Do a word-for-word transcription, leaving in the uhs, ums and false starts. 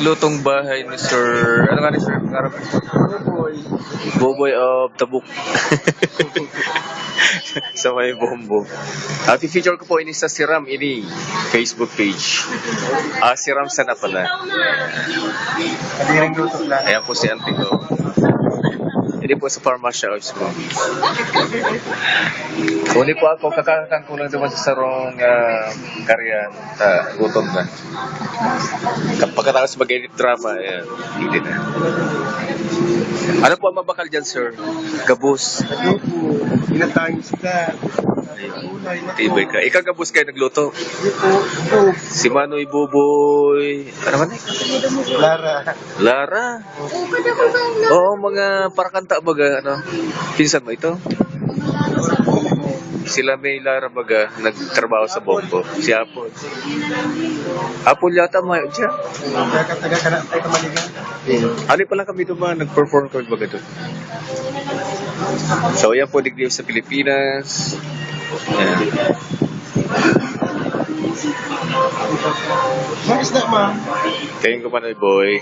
Lutong bahay ni Sir, ano nga ni Sir? Boboy of Tabuk. Sa may Bombo. At i-feature ko po ini sa Siram ini Facebook page. Ah, Siram sana pala. Ayan po si Auntie ko. Ini po sa Farmacia House po. Uni po ako, kakakakan ko lang naman sa sarong ah, karyan. Ah, gutom na. Pagkatapos mag-edit drama, ayan. Hindi na. Ano po ang mabakal dyan, sir? Gabos. Adobo, ginataang isda, gulay na Tibay ka. Ikaw gabos kayo nagluto? Ito, ito. Si Manoy Buboy. Ano man eh? Lara. Lara? Oo, mga parakanta baga, ano? Pinsan mo ito? Sila may Lara baga, nagtrabaho sa Bombo. Si Apo. Apple yata, may siya. Taga, taga ka na, taga Maligan. Ano pa lang kami doon, nag-perform kami baga doon. So, yan po, digdi sa Pilipinas. Yan. What is that, ma'am? Kayo ko pa na, boy.